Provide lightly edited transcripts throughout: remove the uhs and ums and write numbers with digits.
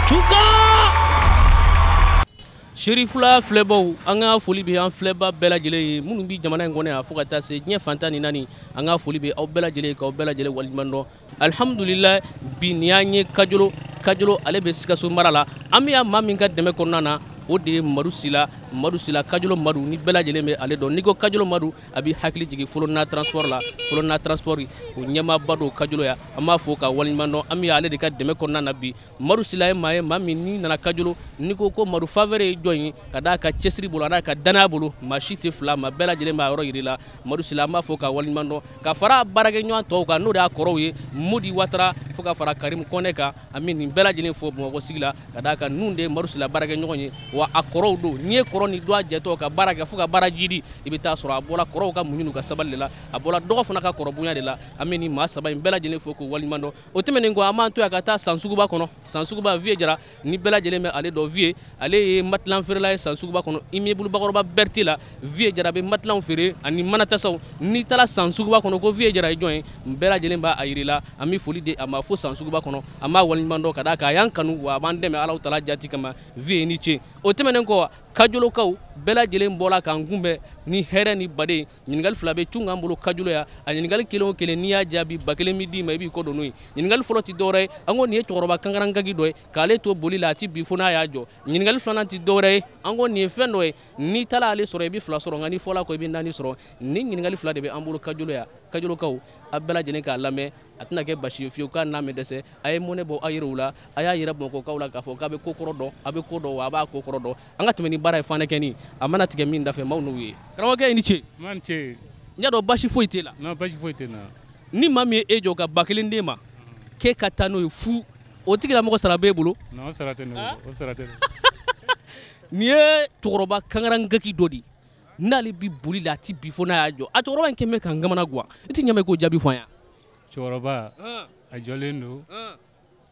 Cuka Serifula filɛbaw, an ka foli bɛ an filɛba bɛɛ lajɛlen ye minnu bɛ jamana in kɔnɔ yan fo ka taa se diɲɛ fan 14. An ka foli bɛ aw bɛɛ lajɛlen k'aw bɛɛ lajɛlen waleɲuman dɔn. Alihamudulila, bi nin y'an ye Kajolo. Kajolo ale bɛ Sikaso mara la. An bɛ yan maa min ka dɛmɛ kɔnɔna na, o de ye Madu Sila. Madu Sila, Kajolo Madu, ni bɛɛ lajɛlen bɛ ale dɔn. N'i ko Kajolo Madu, a b'i hakili jigin Folona Transport la. Folona Transport o ɲɛmaaba don Kajolo yan. An b'a fo ka waleɲuman dɔn. An bɛ ale de ka dɛmɛ kɔnɔna na bi. Madu Sila ye maa ye, maa min n'i nana Kajolo, n'i ko ko Madu Faveur ye jɔn ye, ka d'a ka cɛsiri bolo a n'a ka danaya bolo, maa si tɛ fila ma, bɛɛ lajɛlen b'a yɔrɔ yir'i la. Madu Sila, an b'a fo ka waleɲuman dɔn, ka fara baarakɛɲɔgɔn tɔw kan, n'o de y'a kɔrɔw ye Modi Watara, fo ka fara Karimu Kɔnɛ kan. An bɛ nin bɛɛ lajɛlen fo Bamakɔ sigi la, ka d'a kan ninnu de ye Madu Sila baarakɛɲɔgɔn ye, wa a kɔrɔw don. N'i ye kɔrɔ ni dɔ jɛtɔ ka baara kɛ fo ka baara jidi, i bɛ taa sɔrɔ a bɔra kɔrɔw ka muɲu n'u ka sabali de la, a bɔra dɔgɔ fana ka kɔrɔ bonya de la. An bɛ nin maa saba in bɛɛ lajɛlen fo k'u waleɲuman dɔn. O tɛmɛnen kɔ, an b'an to yan ka taa San Suguba kɔnɔ. San Suguba, Vieux Jara, ni bɛɛ lajɛlen bɛ ale dɔn. Vieux ale ye matilan feerela ye San Suguba kɔnɔ, immeuble bakɔrɔba Berti la. Vieux Jara bɛ matilanw feere ani manatasaw. N'i taara San Suguba kɔnɔ ko Vieux Jara ye jɔn ye, bɛɛ lajɛlen b'a yir'i la. An bɛ foli di a ma fo San Suguba kɔnɔ. An b'a waleɲuman dɔn ka d'a kan a y'an kanu, wa a b'an dɛmɛ Alahu taala jati kama. Vieux ni ce. O tɛmɛnen kɔ, Kajolokaw bɛɛ lajɛlen bɔra k'an kunbɛn ni hɛrɛ ni baden. Ɲininkali fila bɛ cun k'an bolo Kajolo yan. A ɲininkali kelen o kelen, n'i y'a jaabi, 1000 bɛ d'i ma, i b'i kɔ don n'o ye. Ɲininkali fɔlɔ tɛ dɔwɛrɛ ye, an ko nin ye cɛkɔrɔba kankarangaki dɔ ye, k'ale to boli la a ti bi fo n'a y'a jɔ. Ɲininkali filanan tɛ dɔwɛrɛ ye, an ko nin ye fɛn dɔ ye, n'i taara ale sɔrɔ i bɛ 2 sɔrɔ, nka n'i fɔla kɔ i bɛ 4 sɔrɔ. Nin ɲininkali fila de bɛ an bolo Kajolo yan. Kajolokaw, a bɛɛ lajɛlen k'a lamɛn, a tɛna kɛ basi ye fiyewu k'a n'a mɛ dɛsɛ. A ye mɔnɛ bɔ aw yɛrɛw la, a y'a yira Bamakɔkaw la k'a fɔ k'a bɛ ko kɔrɔ dɔn, a bɛ ko dɔn, wa a b'a ko kɔrɔ dɔn. An ka tɛmɛ ni baara ye fanɛkɛni, a mana tigɛ min dafɛ, maaw n'u ye. Karamɔgɔkɛ, i ni ce. N ni ce. N y'a dɔn basi foyi t'e la. Non, basi foyi tɛ n na. Ni maa min ye e jɔ ka 1000 d'e ma, k'e ka taa n'o ye fu, o tigilamɔgɔ sara b'e bolo? Non, o sara tɛ ne bolo, o sara tɛ ne bolo. Nin ye cɛkɔrɔba kankarangaki dɔ de ye, n'ale bi boli la a ti bi fo n'a y'a jɔ. A cɛkɔrɔba in kɛn bɛ k'an kamana gan, i ti ɲɛmɛ k'o jaabi fɔ an ye. Cɛkɔrɔba a jɔlen don,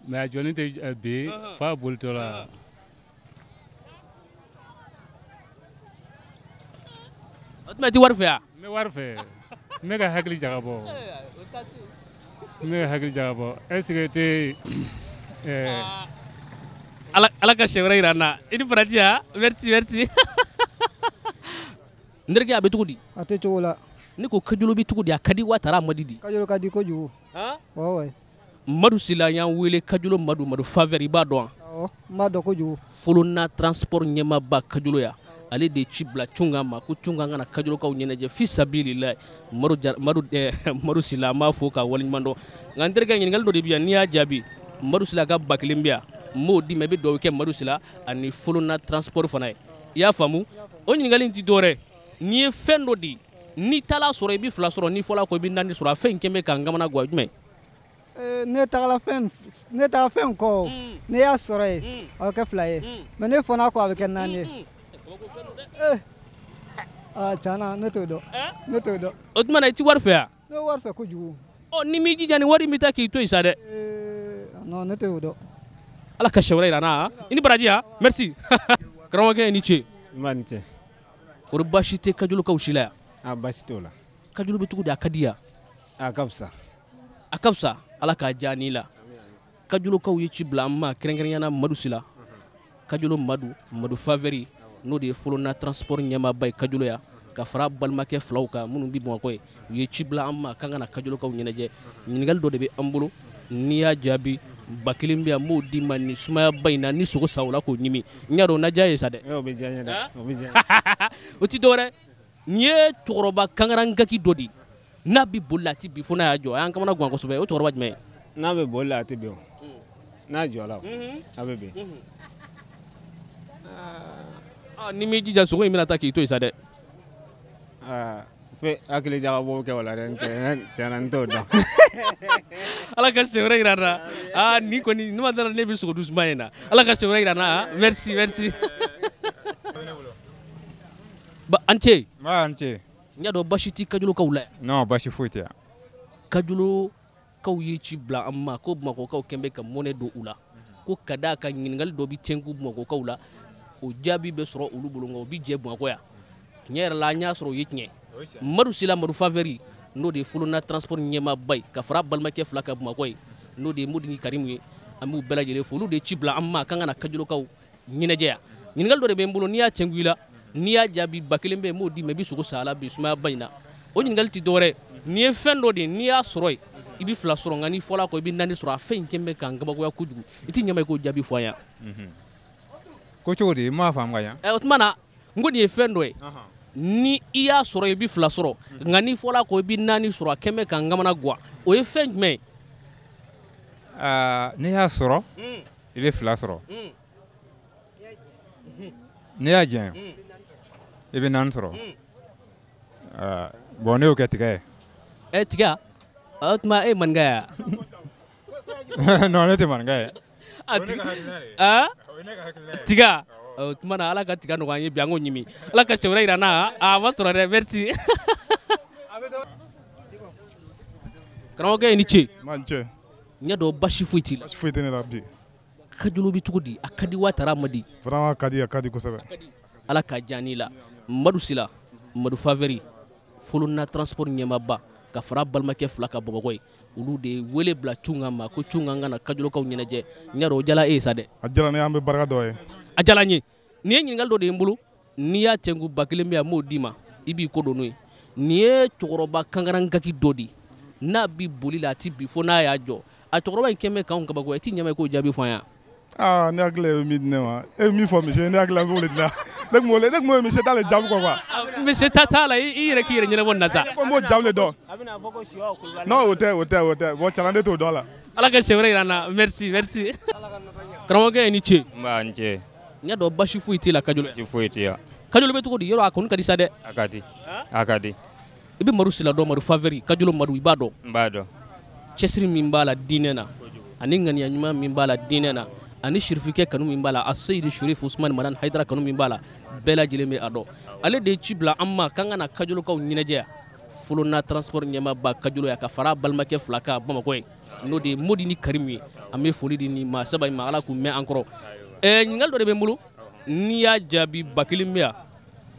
mais a jɔlen tɛ bi f'a bolitɔ la. O tuma i ti wari fɛ yan? N bɛ wari fɛ, n bɛ ka hakili jagabɔ. N bɛ ka hakili jagabɔ. Est ce que tɛ Ala ka siɲɛ wɛrɛ yira an na. I ni baraji ya. Merci, merci. N terikɛ, a bɛ cogo di? A tɛ cogo la. Ne ko Kajolo bɛ cogo di? A ka di wa tara a man di di? Kajolo ka di kojugu. Ouais, ouais. Madu Sila y'an wele Kajolo Madu, Madu Faveur, i b'a dɔn wa? Awɔ, n b'a dɔn kojugu. Folona Transport ɲɛmaaba Kajolo yan, ale de ye ci bila Cunga ma ko Cunga kana Kajolokaw ɲɛnajɛ fi sabililahi. Madu Jara, Madu, Madu Sila, an b'a fo k'a waleɲuman dɔn. Nka n terikɛ, ɲininkali dɔ de bɛ yan, n'i y'a jaabi, Madu Sila ka 1000 bɛ yan, n b'o d'i ma, i bɛ dugawu kɛ Madu Sila ani Folona Transport fana ye. I y'a faamu? O ɲininkali in tɛ dɔwɛrɛ ye, n'i ye fɛn dɔ di, n'i taara sɔrɔ i bɛ 2 sɔrɔ, n'i fɔla kɔ i bɛ 4 sɔrɔ, a fɛn in kɛn bɛ k'an kamana gan, jumɛn? Ne tagala fɛn, ne tagala fɛn kɔ, ne y'a sɔrɔ yen, a bɛ kɛ 2 ye. Mais ne fɔna kɔ, a bɛ kɛ 4 ye. Aa, tiɲɛ na, ne t'o dɔn. Ne t'o dɔn. O tuma na i ti wari fɛ yan? Ne bɛ wari fɛ kojugu. Ɔ, ni m'i jija, ni wari in bɛ taa k'i to yen sa dɛ. Non, ne t'o dɔn. Ala ka siɲɛ wɛrɛ yira an na. I ni baraji ya. Merci. Karamɔgɔkɛ, i ni ce. N ba ni ce. Kɔri baasi tɛ Kajolokaw si la yan? A baasi t'o la. Kajolo bɛ cogo di, a ka di yan? A ka fisa. A ka fisa, Ala k'a diya ni la. Kajolokaw ye ci bila an ma kɛrɛnkɛrɛnnenya la Madu Sila. Kajolo Madu, Madu Faveur, n'o de ye Folona Transport ɲɛmaaba ye Kajolo yan, ka fara balimakɛ filaw kan minnu bɛ Bamakɔ ye. U ye ci bila an ma k'an ka na Kajolokaw ɲɛnajɛ. Ɲininkali dɔ de bɛ an bolo, n'i y'a jaabi, 1000 bɛ yan, n b'o d'i ma nin sumayaba in na, ni sogo sa o la k'o ɲimi. N y'a dɔn o na diya ye sa dɛ. O bɛ diya n ye dɛ, o bɛ diya n ye. O tɛ dɔwɛrɛ, nin ye cɛkɔrɔba kankarangaki dɔ de ye, n'a bɛ boli la a tɛ bin fo n'a y'a jɔ. A y'an kamana gan kosɛbɛ. O cɛkɔrɔba jumɛn ye? N'a bɛ boli la a tɛ bin o, n'a jɔla o, a bɛ bin. Ni m'i jija, sogo in bɛna taa k'i to yen sa dɛ. Aa, fɛ hakili jagabɔ kɛ o la dɛ, n tɛ, tiɲɛ na n t'o dɔn. Ala ka siɲɛ wɛrɛ yira an na. Aa, nin kɔni, ne ma dala ne bɛ sogo dun suma in na. Ala ka siɲɛ wɛrɛ yira an na. Merci, merci. Ba, an ce. Ba, an ce. N y'a dɔn basi tɛ Kajolokaw la yan. Non, basi foyi tɛ yan. Kajolokaw ye ci bila an ma ko Bamakɔkaw kɛn bɛ ka mɔnɛ don u la, ko ka d'a kan ɲininkali dɔ bɛ tɛnku Bamakɔkaw la, o jaabi bɛ sɔrɔ olu bolo, nka o bɛ jɛ Bamakɔ yan. Tiɲɛ yɛrɛ la, an y'a sɔrɔ o ye tiɲɛ. Madu Sila, Madu Faveur, n'o de ye Folona Transport ɲɛmaaba ye, ka fara balimakɛ fila kan Bamakɔ ye, n'o de ye Modi ni Karimu ye. An b'u bɛɛ lajɛlen fo, olu de ye ci bila an ma k'an ka na Kajolokaw ɲɛnajɛ yan. Ɲininkali dɔ de bɛ n bolo, n'i y'a cɛnku i la, n'i y'a jaabi 1000 bɛ yen, n b'o d'i ma, i bɛ sogo san a la bi sumayaba in na. O ɲininkali tɛ dɔwɛrɛ, n'i ye fɛn dɔ de ye, n'i y'a sɔrɔ yen, i bɛ 2 sɔrɔ, nka n'i fɔra a kɔ i bɛ 4 sɔrɔ. A fɛn in kɛn bɛ k'an kabakoya kojugu, i t'i ɲɛma i k'o jaabi fɔ an ye. Ko cogo di, n m'a faamu ka ɲa. O tuma na, n ko nin ye fɛn dɔ ye, ni i y'a sɔrɔ i bɛ 2 sɔrɔ, nka n'i fɔra a kɔ i bɛ 4 sɔrɔ, a kɛn bɛ k'an kamana gan. O ye fɛn jumɛn ye? N'i y'a sɔrɔ, i bɛ 2 sɔrɔ. N'i y'a jɛn, i bɛ 4 sɔrɔ. Bon, ne y'o kɛ tiga ye. Tiga? O tuma e ye maninka ye wa? Non, ne tɛ maninka ye. Tiga? O tuma na, Ala ka tiga nɔgɔya an ye bi, an k'o ɲimi. Ala ka siɲɛ wɛrɛ jira an na, a ma sɔrɔ dɛ, merci. Karamɔgɔkɛ, i ni ce. N ce. N y'a dɔn basi foyi t'i la. Basi foyi tɛ ne la bi. Kajolo bɛ cogo di? A ka di wa tara a ma di? Vraiment a ka di, a ka di kosɛbɛ. Ala ka diya n'i la. Madu Sila, Madu Faveri, Folona Transport ɲɛmaaba, ka fara balimakɛ 2 ka Bamakɔ ye, olu de ye wele bila Cunga ma ko Cunga ka na Kajolokaw ɲɛnajɛ. N y'a dɔn o diyara e ye sa dɛ. A diyara ne ye, an bɛ barika dɔ ye. A diyara n ye. Nin ye ɲininkali dɔ de ye n bolo, n'i y'a cɛnku 1000 bɛ yan, n b'o d'i ma, i b'i ko don n'o ye. Nin ye cɛkɔrɔba kankarankaki dɔ de ye, n'a bi boli la a ti bi fo n'a y'a jɔ. A cɛkɔrɔba in kɛn bɛ k'anw kabakoya, i t'i ɲɛma i k'o jaabi fɔ an ye. Aa, ne hakili ye min di ne ma, e ye min fɔ monsieur, ne hakili la n b'o de di ne ma. Ne tun b'o monsieur t'ale jaabi kɔ quoi. Monsieur ta t'a la, i yɛrɛ k'i yɛrɛ ɲɛnabɔ nin na sa. Ko n b'o jaabi de dɔn. Non, o tɛ, o tɛ, o tɛ. Bon, tiɲɛna ne t'o dɔn a la. Ala ka siɲɛ wɛrɛ jira an na. Merci, merci. Karamɔgɔkɛ, i ni ce. Nba, n ce. N y'a dɔn basi foyi t'e la Kajolo. Basi foyi tɛ yan. Kajolo bɛ cogo di? Yɔrɔ a kɔni ka di sa dɛ. A ka di, a ka di. I bɛ Madu Sila dɔn, Madu Faveri, Kajolo Madu, i b'a dɔn. N b'a dɔn. Cɛsiri min b'a la diinɛ na, ani ŋaniya ɲuman min b'a la diinɛ na, ani sirifikɛ kanu min b'a la, a Seyidi Sherif Usumani Madani Hayidara kanu min b'a la, bɛɛ lajɛlen bɛ a dɔn. Ale de ye ci bila an ma k'an ka na Kajolokaw ɲɛnajɛ yan. Folona Transport ɲɛmaaba Kajolo ya, ka fara balimakɛ 2 kan Bamakɔ ye, n'o de ye Modi ni Karimu ye. An bɛ foli di nin maa 3 in ma, Ala k'u mɛn an kɔrɔ. Ɲininkali dɔ de bɛ n bolo, n'i y'a jaabi 1000 bɛ yan,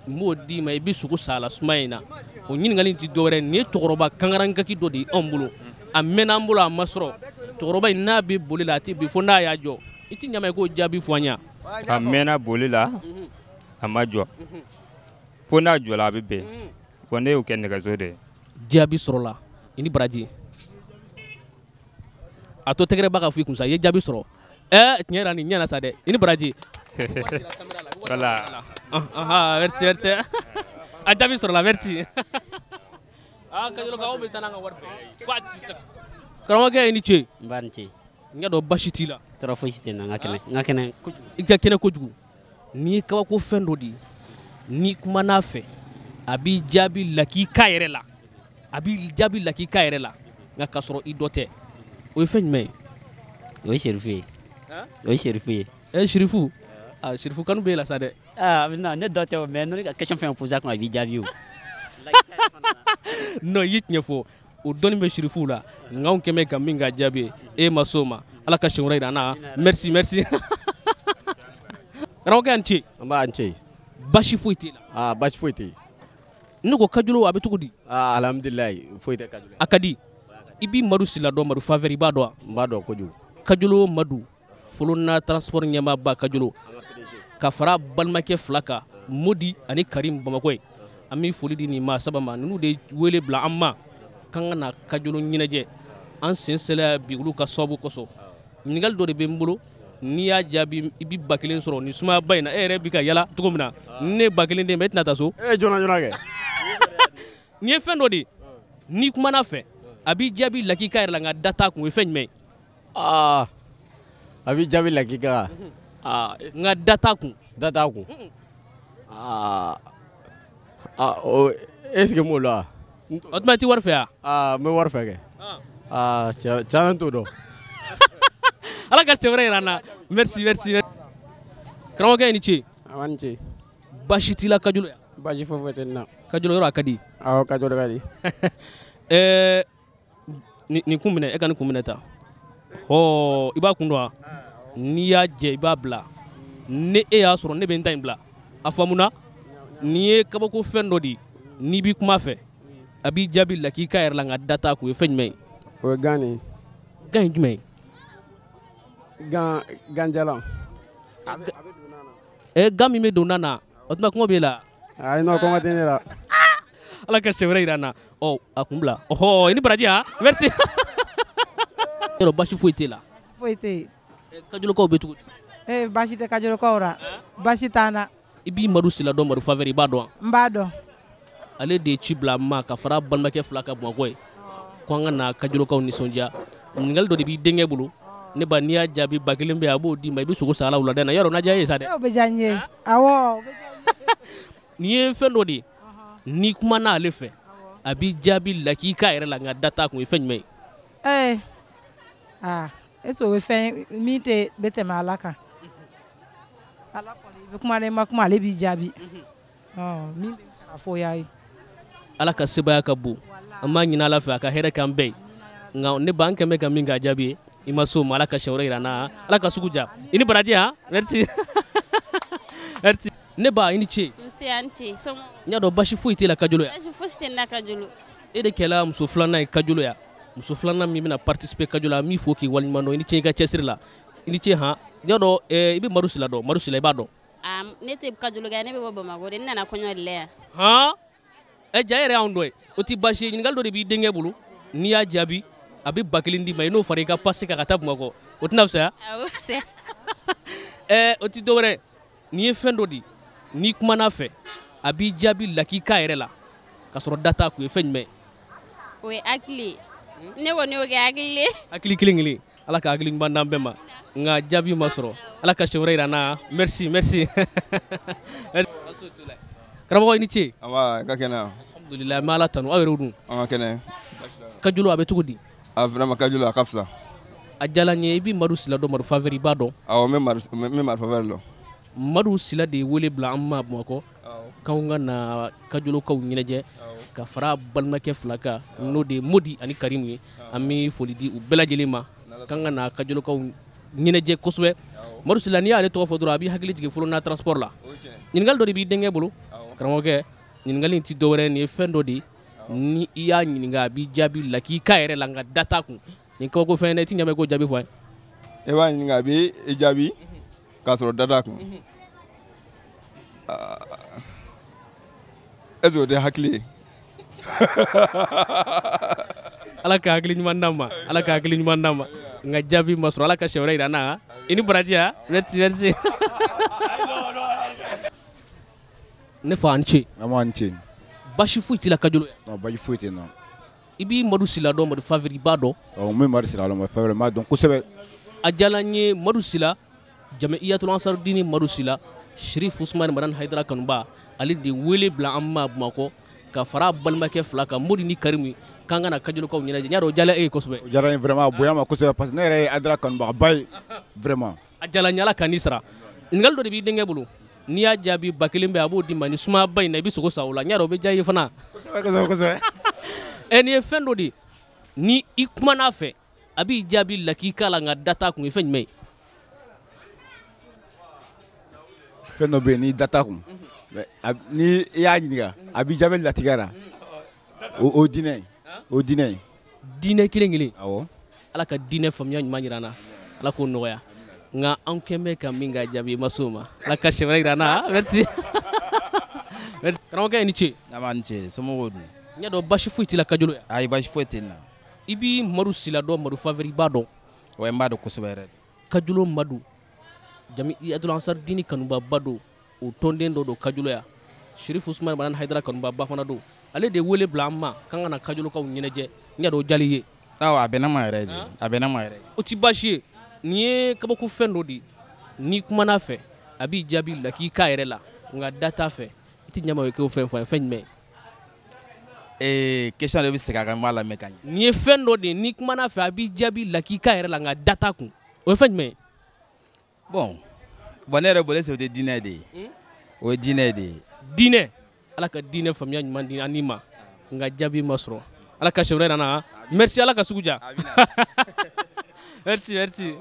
n b'o d'i ma, i bɛ sogo san a la suma in na. O ɲininkali in tɛ dɔwɛrɛ ye, nin ye cɛkɔrɔba kankarankaki dɔ de ye anw bolo. A mɛnna an bolo, a ma sɔrɔ. Cɛkɔrɔba in n'a bɛ boli la, a tɛ bi fo n'a y'a jɔ. I t'i ɲama i k'o jaabi fɔ an ye. A mɛnna boli la, a ma jɔ. Fo n'a jɔla a bɛ bɛn. Bon, ne y'o kɛ nɛgɛso de ye. Jaabi sɔrɔla, i ni baraji. A to tɛgɛrɛba ka fɔ i kun sa, i ye jaabi sɔrɔ. Tiɲɛ yɛrɛ nin ɲɛna sa dɛ, i ni baraji. Voilà. Merci, merci. A jaabi sɔrɔla, merci. Ah, Kajolokaw bɛ taa n'an ka wari bɛɛ ye. Ko a ti se. Karamɔgɔkɛ, i ni ce. N ba, ni ce. N y'a dɔn basi t'i la. Tɔɔrɔ fosi tɛ n na, n ka kɛnɛ, n ka kɛnɛ kojugu. I ka kɛnɛ kojugu. N'i ye kabako fɛn dɔ de ye, n'i kumana a fɛ, a b'i jaabi lakika yɛrɛ la. A b'i jaabi lakika yɛrɛ la, nka k'a sɔrɔ i dɔ tɛ. O ye fɛn jumɛn ye? O ye Serifu ye. O ye Serifu ye. Serifu? Ah, Serifu kanu b'e la sa dɛ. Ah, non, ne dɔ tɛ o, mais ne ka question fɛn posé a kun, a b'i jaabi o. Non, i ye tiɲɛ fɔ. O dɔnni bɛ Serifu la, nka anw kɛn bɛ ka min ka jaabi ye, e ma s'o ma. Ala ka siɲɛ wɛrɛ jira an na. Merci, merci. Karamɔgɔkɛ, a ni ce. N ba, a ni ce. Basi foyi t'e la. Ah, basi foyi tɛ yen. Ne ko Kajolo, a bɛ cogo di? Ah, alhamdulilayi, foyi tɛ Kajolo. A ka di. I b'i Madu Sila dɔn, Madu Faveri, i b'a dɔn wa? N b'a dɔn kojugu. Kajolo Madu, Folona Transport ɲɛmaaba Kajolo, ka fara balimakɛ 2 kan, Modi ani Karim Bamakɔ ye. An bɛ foli di nin maa 3 ma, ninnu de ye wele bila an ma k'an ka na Kajolo ɲɛnajɛ. An sen sela bi olu ka sababu kosɔn. Ɲininkali dɔ de bɛ n bolo, n'i y'a jaabi i bɛ 1000 sɔrɔ nin sumayaba in na. E yɛrɛ bɛ ka yala cogo min na, ne 1000 d'e ma, e tɛna taa so. E joona joona kɛ. Nin ye fɛn dɔ de ye, n'i kumana a fɛ, a b'i jaabi lakika yɛrɛ la, nka da t'a kun. O ye fɛn jumɛn ye? Aa, a b'i jaabi lakika. Aa, nka da t'a kun. Da t'a kun. Aa, aa, o est ce que n b'o la? O tuma i tɛ wari fɛ wa? Aa, n bɛ wari fɛ kɛ. Aa, tiɲɛ na n t'o dɔn. Ala ka siɲɛ wɛrɛ jira an na. Merci, merci. Karamɔgɔkɛ, i ni ce. A ni ce. Baasi t'i la Kajolo yan? Baasi foyi foyi tɛ n na. Kajolo yɔrɔ a ka di? Awɔ, Kajolo ka di. Nin kun minɛ, e ka nin kun minɛ tan. Hɔ, i b'a kun dɔn wa? N'i y'a jɛ, i b'a bila. Ni e y'a sɔrɔ, ne bɛ n ta in bila. A faamuna? Nin ye kabako fɛn dɔ de ye, n'i b'i kuma fɛ, a b'i jaabi lakika yɛrɛ la, nka da t'a kun. O ye fɛn jumɛn ye? O ye gan de ye. Gan ye jumɛn ye? Ganjalan. Gan min bɛ don na o tuma kɔngɔ b'e la. Ayi non, kɔngɔ tɛ ne la. Ala ka sɛbɛrɛ jira an na. Ɔ a kun bila. Ɔhɔ, i ni baraji han. Merci. Yɔrɔ basi foyi t'e la. Foyi tɛ yen. Kajolokaw bɛ cogo di? Baasi tɛ Kajolokaw la. Baasi t'an na. I b'i Madu Sila dɔn, Madu Faveur, i b'a dɔn wa? N b'a dɔn. Ale de ye ci bila n ma ka fara balimakɛ fila ka Bamakɔ ye. Ko an ka na Kajolokaw nisɔndiya. Ɲininkali dɔ de b'i denkɛ bolo. Ne ba, n'i y'a jaabi 1000 bɛ yen, a b'o d'i ma, i bɛ sogo san a la wulada in na. Yarɔ n'a diya e ye sa dɛ. O bɛ diya n ye. Awɔ. Nin ye fɛn dɔ de ye. N'i kumana ale fɛ, a b'i jaabi lakika yɛrɛ la, nka da t'a kun. O ye fɛn jumɛn ye? Aa, est ce que o ye fɛn min tɛ bɛ tɛmɛ Ala kan? Ala kɔni, i bɛ kuma i ma kuma, ale b'i jaabi. Min bɛ a fɔ o y'a ye. Ala ka sebaaya ka bon. An b'a ɲini Ala fɛ a ka hɛrɛ k'an bɛɛ ye. Nka ne ba, an kɛn bɛ ka min k'a jaabi ye, i ma s'o ma. Ala ka siɲɛ wɛrɛ jira an na. Ala ka sugu diya. I ni baraji han. Merci. Merci. Ne ba, i ni ce. Nse, a ni ce. Somɔgɔw? N y'a dɔn basi foyi t'e la Kajolo yan. Basi fosi tɛ n na Kajolo. E de kɛla muso filanan ye Kajolo yan. Muso filanan min bɛna participer Kajolo, an b'i fo k'i waleɲuman dɔn. I ni ce i ka cɛsiri la. I ni ce han. N y'a dɔn i bɛ Madu Sila dɔn. Madu Sila, i b'a dɔn? Aa, ne tɛ Kajolo kɛ, ne bɛ bɔ Bamakɔ de. Ne nana kɔɲɔ de la yan. Han? Ja yɛrɛ y'anw dɔ ye. O tɛ baasi ye. Ɲininkali dɔ de b'i denkɛ bolo. N'i y'a jaabi, a bɛ 1000 d'i ma. I n'o fara i ka passe kan ka taa Bamakɔ. O tɛna fisaya? A bɛ fisaya. O tɛ dɔwɛrɛ. Nin ye fɛn dɔ de ye. N'i kumana a fɛ, a b'i jaabi lakika yɛrɛ la ka sɔrɔ da t'a kun. Ye fɛn jumɛn ye? O ye hakili ye. Ne kɔni y'o kɛ hakili ye. Hakili kelen kelen. Ala ka hakili ɲuman d'an bɛɛ ma. Nka jaabi ma sɔrɔ. Ala ka siɲɛ wɛrɛ jira an na. Merci, merci. Karamɔgɔ, i ni ce. Nba, i ka kɛnɛ. Alhamdulilayi, an bɛ Ala tanu. Aw yɛrɛw dun? An ka kɛnɛ. Kajolo a bɛ cogo di? A vraiment Kajolo a ka fisa. A diyara n ye. I bɛ Madu Sila dɔn, Madu Faveur, i b'a dɔn? Awɔ, n bɛ Madu Faveur dɔn. Madu Sila de ye wele bila an ma Bamakɔ k'anw ka na Kajolokaw ɲɛnajɛ ka fara balimakɛ fila kan, n'o de ye Modi ani Karimu ye. An bɛ foli di u bɛɛ lajɛlen ma k'an ka na Kajolokaw ɲɛnajɛ kosɛbɛ. Madu Sila, n'i y'ale tɔgɔ fɔ dɔrɔn, a b'i hakili jigin fɔlɔ n'a transport la. Ɲininkali dɔ de b'i denkɛ bolo, karamɔgɔkɛ. Ɲininkali in tɛ dɔwɛrɛ ye, nin ye fɛn dɔ de ye. Ni i y'a ɲininka, a b'i jaabi lakika yɛrɛ la, nka da t'a kun. Nin kabako fɛn ye dɛ, i tɛ ɲa mɛn k'o jaabi fɔ an ye. I b'a ɲininka, a b'i jaabi k'a sɔrɔ da t'a kun. Est ce que o tɛ hakili ye? Ala ka hakili ɲuman d'an ma. Ala ka hakili ɲuman d'an ma. Nka jaabi ma sɔrɔ. Ala ka siɲɛ wɛrɛ jira an na. I ni baraji han. Merci, merci. Ne fa, a ni ce. An ni ce. Basi foyi t'i la Kajolo yan? Non, basi foyi tɛ n na. I b'i Madu Sila dɔn, Madu Faveur, i b'a dɔn? Awɔ, n bɛ Madu Sila dɔn, Madu Faveur, n b'a dɔn kosɛbɛ. A diyara n ye. Madu Sila, Jamiyatul Ansarudini Madu Sila, Sherif Usumani Madani Hayidara kanuba, ale de wele bila an ma Bamakɔ ka fara balimakɛ fila kan, Modi ni Karimu, k'an ka na Kajolokaw ɲɛnajɛ. N y'a dɔn o diyara e ye kosɛbɛ. O diyara n ye vraiment, a bonya ma kosɛbɛ, parce que ne yɛrɛ ye Hayidara kanubagaba ye vraiment. A diyara n ye, Ala ka n'i sara. Ɲininkali dɔ de b'i denkɛ bolo. N'i y'a jaabi, 1000 bɛ yen, a b'o d'i ma. Ni sumayaba in na, i bɛ sogo san o la. N y'a dɔn o bɛ diya i ye fana. Kosɛbɛ, kosɛbɛ, kosɛbɛ. Nin ye fɛn dɔ de ye. Ni i kumana a fɛ, a b'i jaabi lakika la, nka da t'a kun. Ye fɛn jumɛn ye? Fɛn dɔ bɛ yen, n'i da t'a kun, ni i y'a ɲininka, a b'i jaabi latigɛ la. O diinɛ ye. O diinɛ ye. Diinɛ kelen kelen. Awɔ. Ala ka diinɛ faamuya ɲuman jira an na. Ala k'o nɔgɔya. Nka an kɛn bɛ ka min ka jaabi, i ma s'o ma. Ala ka siɲɛ wɛrɛ jira an na. Merci. Merci. Karamɔgɔkɛ, i ni ce. Nba, ni ce. Somɔgɔw dun? N y'a dɔn basi foyi t'i la Kajolo yan. Ayi, basi foyi tɛ n na. I b'i Madu Sila dɔn, Madu Faveur, i b'a dɔn? Ouais, n b'a dɔn kosɛbɛ yɛrɛ. Kajolo Madu, Jamiyatul Ansarudini kanubaba don, o tɔnden dɔ don Kajolo yan. Sherif Usumani Madani Hayidara kanubaba fana don. Ale de wele bila an ma k'an ka na Kajolokaw ɲɛnajɛ. N y'a dɔn o diyara i ye. Awɔ, a bɛnna ma yɛrɛ de. A bɛnna ma yɛrɛ. O tɛ baasi ye. Nin ye kabako fɛn dɔ de ye. N'i kumana a fɛ, a b'i jaabi lakika yɛrɛ la, nka da t'a fɛ. I tɛ ɲa ma k'o fɛn fɔ an ye. Fɛn jumɛn ye? Question de bɛ segin a kan, n b'a lamɛn ka ɲɛ. Nin ye fɛn dɔ de ye, n'i kumana a fɛ, a b'i jaabi lakika yɛrɛ la, nka da t'a kun. O ye fɛn jumɛn ye? Bon, ne yɛrɛ bolo, est ce que o tɛ diinɛ de ye? O ye diinɛ de ye. Diinɛ. Ala ka diinɛ faamuya ɲuman di an ni ma. Nka jaabi ma sɔrɔ. Ala ka siɲɛ wɛrɛ jira an na. Merci, Ala ka sugu diya. Merci, merci.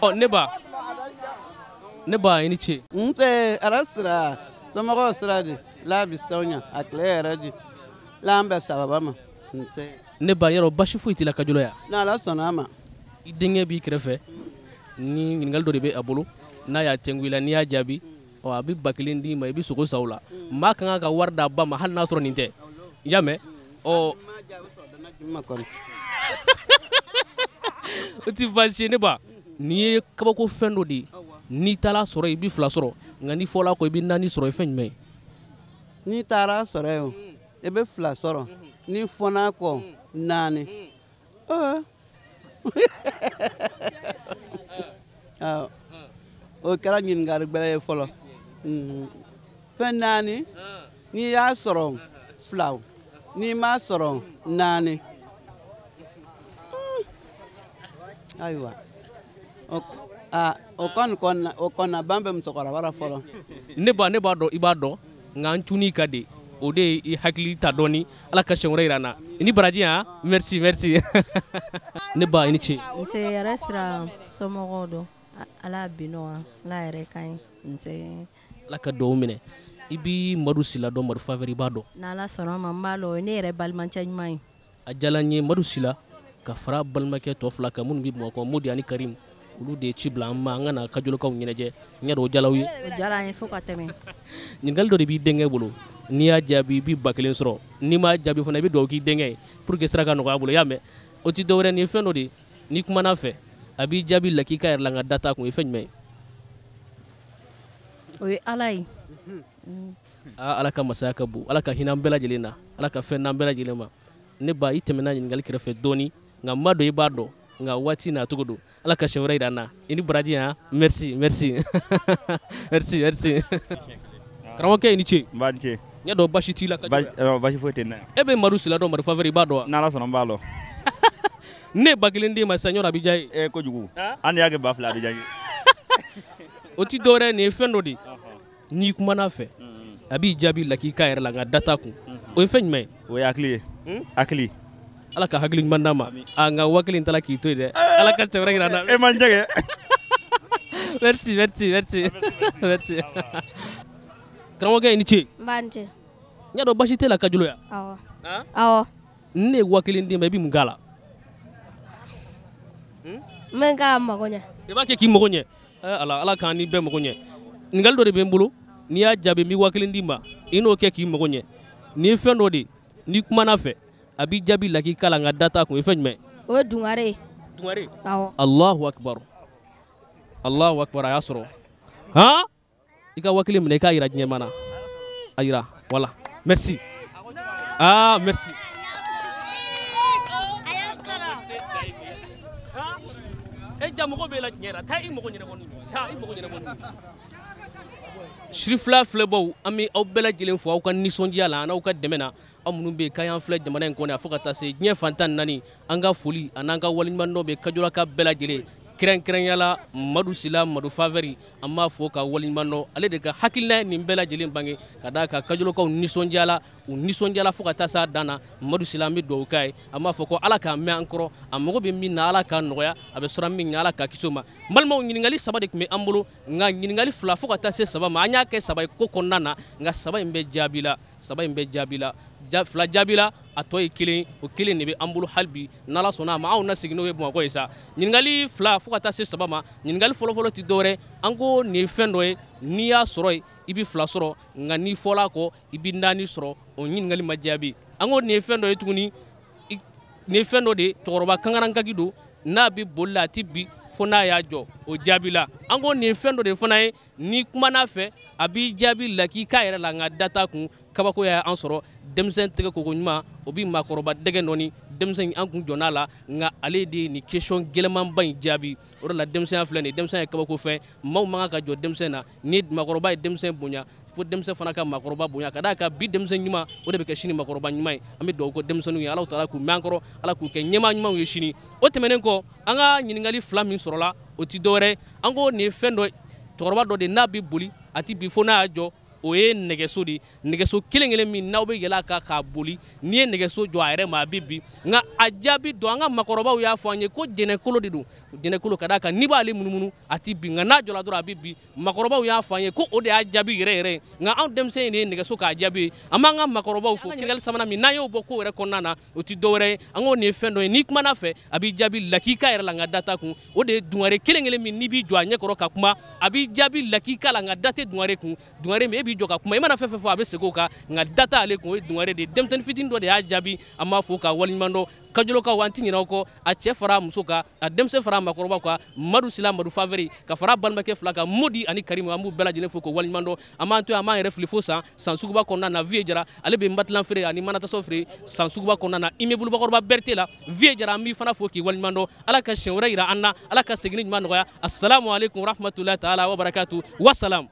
Ɔ, ne ba, i ni ce. Nse, ala sira. Somɔgɔw sira di? La bi sawunya, a tile yɛrɛ di. L'an bɛn sababa ma. Nse. Ne ba, yɔrɔ basi foyi t'i la Kajolo yan? N'Ala sɔnna a ma. I denkɛ b'i kɛrɛfɛ, ni ɲininkali dɔ de bɛ a bolo, n'a y'a tɛnku i la, n'i y'a jaabi, ɔ a bɛ 1000 d'i ma, i bɛ sogo san o la. Maa ka kan ka wari d'a ba ma hali n'a sɔrɔ nin tɛ. I y'a mɛn? Ɔ o ti baasi ye ne ba. Nin ye kabako fɛn dɔ de ye, n'i taara sɔrɔ i bɛ 2 sɔrɔ, nka n'i fɔla kɔ i bɛ 4 sɔrɔ. I fɛn jumɛn ye? N'i taara sɔrɔ yen, i bɛ 2 sɔrɔ, n'i fɔn'a kɔ 4. O kɛra ɲininkali gbɛrɛ ye fɔlɔ. Fɛn 4, n'i y'a sɔrɔ 2, n'i m'a sɔrɔ 4. Ayiwa, o kɔni o kɔnna ban bɛ musokɔrɔba la fɔlɔ. Ne ba, ne b'a dɔn i b'a dɔn, nka n cun'i ka de, o de ye i hakili ta dɔɔni. Ala ka siɲɛ wɛrɛ yira n na. I ni baraji. Han, merci merci. Ne ba, i ni ce. Nse yɛrɛ sira, somɔgɔw don? Ala binɔ, Ala yɛrɛ ka ɲi. Nse. Ala ka duwawu minɛ. I bi Madu Sila dɔn? Madu Faveur, i b'a dɔn? N'Ala sɔnna ma, n b'a dɔn, o ye ne yɛrɛ balimacɛ ɲuman ye. A diyara n ye. Madu Sila ka fara balimakɛ tɔ 2 kan minnu bɛ Bamakɔ, Modi ani Karim, olu de ye ci bila an ma an ka na Kajolokaw ɲɛnajɛ. N y'a dɔn o diyara aw ye. O diyara an ye fo ka tɛmɛ. Ɲininkali dɔ de b'i denkɛ bolo, n'i y'a jaabi i bɛ 1000 sɔrɔ, n'i m'a jaabi fana i bɛ dugawu k'i denkɛ ye pour que sira ka nɔgɔya a bolo. I y'a mɛn? O ti dɔwɛrɛ, nin ye fɛn dɔ de ye, n'i kumana a fɛ a b'i jaabi lakika yɛrɛ la, nka da t'a kun. O ye fɛn jumɛn ye? O ye Ala ye. Aa, Ala ka masaya ka bon, Ala ka hinɛ an bɛɛ lajɛlen na, Ala ka fɛn d'an bɛɛ lajɛlen ma. Ne ba, i tɛmɛna ɲininkali kɛrɛfɛ dɔɔni, nka n b'a dɔn i b'a dɔn, nka waati n'a cogo don. Ala ka siɲɛ wɛrɛ yira an na. I ni baraji. Han, merci merci merci merci. Karamɔgɔkɛ, i ni ce. N ba, ni ce. N y'a dɔn basi t'i la. Basi foyi tɛ n na. E bɛ Madu Sila dɔn? Madu Faveur, i b'a dɔn wa? N'Ala sɔnna, n b'a dɔn. Ne ye 1000 d'e ma sisan, yɔrɔ a bɛ diya i ye? Ee, kojugu. Hali n'i y'a kɛ 2000 a bɛ diya n ye. O ti dɔwɛrɛ ye, nin ye fɛn dɔ de ye, n'i kumana a fɛ a b'i jaabi lakika yɛrɛ la, nka da t'a kun. O ye fɛn jumɛn ye? O ye hakili ye. Hakili. Ala ka hakili ɲuman d'a ma. A nka 1000 tala k'i to yen dɛ. Ala ka cɛ wɛrɛ yira an na. E man jɛgɛ. Merci merci merci merci. Karamɔgɔkɛ, i ni ce. N ba, ni ce. N y'a dɔn basi t'e la Kajolo yan. Awɔ. Awɔ. Ne ye 1000 d'i ma, i bɛ mun k'a la? N bɛ k'a mago ɲɛ. I b'a kɛ k'i mago ɲɛ. Ala, Ala k'an ni bɛɛ mago ɲɛ. Ɲininkali dɔ de bɛ n bolo, n'i y'a jaabi n bɛ 1000 d'i ma, i n'o kɛ k'i mago ɲɛ. Nin ye fɛn dɔ de ye, n'i kumana a fɛ a b'i jaabi lakika la, nka da t'a kun. O ye fɛn jumɛn ye? O ye dungare ye. Dungare? Awɔ. Allahu akbar, Allahu akbar. A y'a sɔrɔ. Han, i ka 1000 minɛ, i k'a yira diɲɛmaa na. A yira, voilà, merci. Ah, merci. E ja mɔgɔ b'e la tiɲɛ yɛrɛ, taa i mago ɲɛnabɔ n'u ye, taa i mago ɲɛnabɔ n'u ye. Sirifila filɛbaw, an bɛ aw bɛɛ lajɛlen fo aw ka nisɔndiya la an'aw ka dɛmɛ na. Aw minnu bɛ yen k'an y'an filɛ jamana in kɔnɔ yan fo ka taa se diɲɛ fan 14, an ka foli an'an ka waleɲumandɔn bɛ Kajolaka bɛɛ lajɛlen, kɛrɛnkɛrɛnya la Madu Sila Madu Faveur, an b'a fo ka waleɲuman dɔn. Ale de ka hakilina ye nin bɛɛ lajɛlen bange ka d'a kan Kajolokaw nisɔndiyala, u nisɔndiyala fo ka taa s'a dan na. Madu Sila, an bɛ dugawu k'a ye, an b'a fɔ ko Ala k'a mɛn an kɔrɔ, a mago bɛ min na Ala k'a nɔgɔya, a bɛ siran min ɲɛ Ala k'a kisi o ma. N balimaw, ɲininkali 3 de tun bɛ an bolo, nka ɲininkali 2 fo ka taa se 3 ma, an y'a kɛ 3 ye ko kɔnɔna na, nka 3 in bɛɛ jaabi la, 3 in bɛɛ jaabi la, 2 jaabi la, a tɔ ye 1, o 1 de bɛ an bolo hali bi. N'Ala sɔnna a ma, anw na segin n'o ye Bamakɔ ye sa. Ɲininkali 2 fo ka taa se 3 ma, ɲininkali fɔlɔfɔlɔ tɛ dɔwɛrɛ, an ko nin ye fɛn dɔ ye, n'i y'a sɔrɔ yen i bɛ 2 sɔrɔ, nka n'i fɔla a kɔ i bɛ 4 sɔrɔ. O ɲininkali ma jaabi. An ko nin ye fɛn dɔ ye tuguni, nin ye fɛn dɔ de ye, cɛkɔrɔba kankarankaki don, n'a bɛ boli la a tɛ bi fo n'a y'a jɔ. O jaabi la. An ko nin ye fɛn dɔ de fana ye, n'i kumana a fɛ a b'i jaabi lakika yɛrɛ la, nka da t'a kun. Kabako y'an sɔrɔ, denmisɛn tɛgɛ koko ɲuman o bɛ maakɔrɔba dɛgɛ nɔɔni. Denmisɛn an kun jɔn'a la, nka ale de ye nin question gɛlɛnmanba in jaabi. O de la denmisɛnya filɛ nin ye, denmisɛnya ye kabako fɛn, maaw man kan ka jɔ denmisɛn na. Ni maakɔrɔba ye denmisɛn bonya, fo denmisɛn fana ka maakɔrɔba bonya, ka d'a kan bi denmisɛn ɲuman o de bɛ kɛ sini maakɔrɔba ɲuman ye. An bɛ dugawu kɛ denmisɛnninw ye, Alahu taala k'u mɛn an kɔrɔ, Ala k'u kɛ ɲɛmaa ɲumanw ye sini. O tɛmɛnen kɔ, an ka ɲininkali 2 min sɔrɔla, o ti dɔwɛrɛ, an ko nin ye fɛn dɔ ye, cɛkɔrɔba dɔ de n'a bɛ boli a ti bi fo n'a y'a jɔ. O ye nɛgɛso de ye, nɛgɛso kelen kelen min n'aw bɛ yɛlɛ a kan k'a boli. N'i ye nɛgɛso jɔ a yɛrɛ ma, a bɛ bin. Nka a jaabi dɔn, an ka makɔrɔbaw y'a fɔ an ye ko jɛnɛkolo de don. Jɛnɛkolo, ka d'a kan n'i b'ale munumunu a ti bin, nka n'a jɔla dɔrɔn a bɛ bin. Makɔrɔbaw y'a fɔ an ye ko o de y'a jaabi yɛrɛ yɛrɛ ye, nka anw denmisɛn de ye nɛgɛso k'a jaabi ye. An b'an ka makɔrɔbaw fo. Ɲininkali sabanan min n'an y'o bɔ ko yɛrɛ kɔnɔna na, o ti dɔwɛrɛ ye, an k'o nin ye fɛn dɔ ye, n'i kumana fɛ a b'i jaabi lakika yɛrɛ la, nka da t'a kun. O de ye dungare kelen kelen min n'i b'i jɔ a ɲɛkɔrɔ ka kuma, a b'i jaabi lakika la, nka da tɛ dungare kun. Dungare min e b'i jɔ ka kuma, i mana fɛn fɛn fɔ a bɛ segin o kan, nka da t'ale kun. O ye dungare de ye. Denmisɛnnin fitinin dɔ de y'a jaabi, an b'a fo ka waleɲuman dɔn. Kajolokaw, an ti ɲinɛ aw kɔ, a cɛ fara a muso kan, a denmisɛn fara a makɔrɔbaw kan. Madu Sila, Madu Faveri, ka fara balimakɛ fila kan, Modi ani Karimu, an b'u bɛɛ lajɛlen fo k'o waleɲuman dɔn. An b'an to yen, an b'an yɛrɛ fili fo san suguba kɔnɔna na. Vieux Jara, ale bɛ matilan feere ani manatasaw feere san suguba kɔnɔna na, immeuble bakɔrɔba Berete la. Vieux Jara, an b'i fana fo k'i waleɲuman dɔn. Ala ka siɲɛ wɛrɛ yira an na, Ala ka seginni ɲuman nɔgɔya. Assalamu alaikum warahmatullahi taala wabarakatuh, wasalam.